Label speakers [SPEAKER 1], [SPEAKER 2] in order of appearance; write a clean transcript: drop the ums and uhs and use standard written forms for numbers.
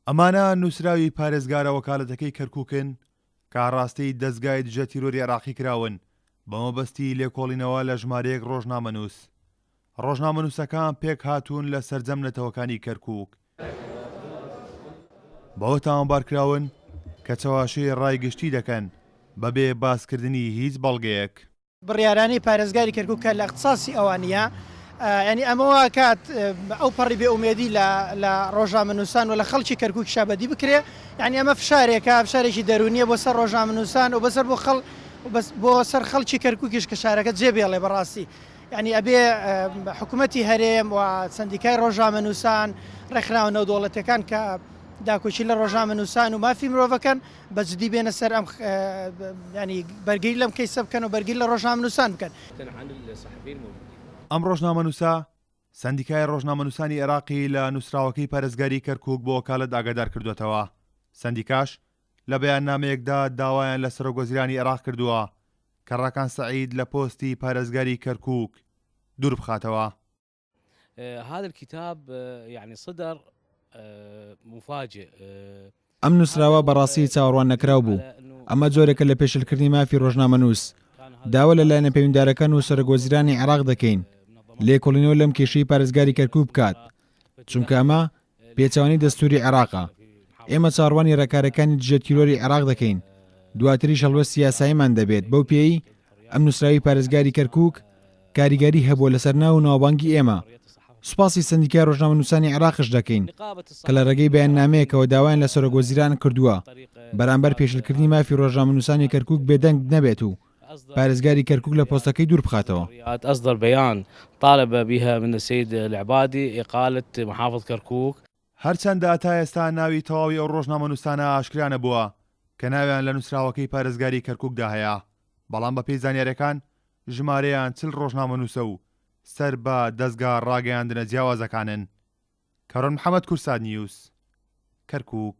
[SPEAKER 1] ئەمانە نووسراوی پارێزگارە وەکالەتەکەی کەرکووکن کە ئاڕاستەی دەزگای دژە تیرۆری عێراقی کراون بەمەبەستی لێکۆڵینەوە لە ژمارەیەک ڕۆژنامەنووس. ڕۆژنامەنووسەکان پێکهاتوون لە سەرجەم نەتەوەکانی کەرکووک، بەوە تاوانبارکراون کە چەواشەی ڕای گشتی دەکەن بەبێ باسکردنی هیچ بەڵگەیەک.
[SPEAKER 2] بڕیارانەی پارێزگاری کەرکوک کە لە اختصاصی ئەوان نیە یانی ئەمە وا کات ئەو پەڕی بێ ئومێدی لە لە ڕۆژنامەنووسان و لە خەڵکی کەرکوکیشا بەدی بکرێ یانی ئەمە فشارێکە فشارێکی دەروونیە بۆ سەر ڕۆژنامەنووسان و بەسەر بۆ خەڵ بۆ سەر خەڵکی کەرکوکیش کە شارەکە جێ بێڵێ بەڕاستی یانی ئەبێ حکومەتی هەرێم و سەندیکای ڕۆژنامەنووسان ڕێکخراوە نێودەوڵەتیەکان کە داکۆکی لە ڕۆژنامەنووسان و مافی مرۆڤەکەن بە جدی بێنە سەر ئەم یانی بەرگری لەم کەیسە بکەن و بەرگری لە ڕۆژنامەنووسان بکەن.
[SPEAKER 1] ئەم ڕۆژنامەنووسە سەندیکای ڕۆژنامەنووسانی عێراقی لە نووسراوەکەی پارێزگاری کەرکووک بۆ وەکالەت ئاگادار کردووەتەوە. سەندیکاش لە بەیاننامەیەکدا داوایان لە سەرۆکوەزیرانی عێراق کردووە کە ڕاکان سەعید لە پۆستی پارێزگاری کەرکووک دووربخاتەوە.
[SPEAKER 3] هذا الكتاب يعني صدر مفاجئ.
[SPEAKER 4] ئەم نووسراوە بەڕاستی چاوەڕوان نەکراو بوو، ئەمە جۆرێکە لە پێشلکردنی مافی ڕۆژنامەنووس، داوا لە لایەنە پەیوەندیدارەکان و سەرۆکوەزیرانی عێراق دەکەین لێکۆڵینەوە لەم کێشەی پارێزگاری کەرکوک بکات، چونکە ئەمە پێچەوانەی دەستووری عێراقە. ئێمە چاوەڕوانی ڕێکارەکانی دژە تیرۆری عێراق دەکەین، دواتریش هەڵوێستی یاساییمان دەبێت، بەو پێیەی ئەم نووسراوەی پارێزگاری کەرکوک کاریگەری هەبووە لەسەر ناو و ناوبانگی ئێمە. سوپاسی سەندیکای ڕۆژنامەنووسانی عێراقش دەکەین کە لە ڕێگەی بەیاننامەیەکەوە داوایان لە سەرۆکوەزیران کردووە بەرامبەر پێشلکردنی مافی ڕۆژنامەنووسانی کەرکوک بێدەنگ نەبێت و پارێزگاری کەرکوک لە پۆستەکەی دوور بخاتەوە.
[SPEAKER 3] اصدر بیان طالب بها من السید العبادی اقالە محافظ کرکوک.
[SPEAKER 1] هەرچەندە تا ئێستا ناوی تەواوی ئەو ڕۆژنامەنووسانە ئاشکرا نەبووە کە ناویان لە نووسراوەکەی پارێزگاری کەرکوکدا هەیە، بەڵام بەپێی زانیارییەکان ژمارەیان 40 ڕۆژنامەنووسە و سەر بە دەزگا ڕاگەیاندنە جیاوازەکانن. کارۆن محەمەد، کوردسات نیوز، کەرکوک.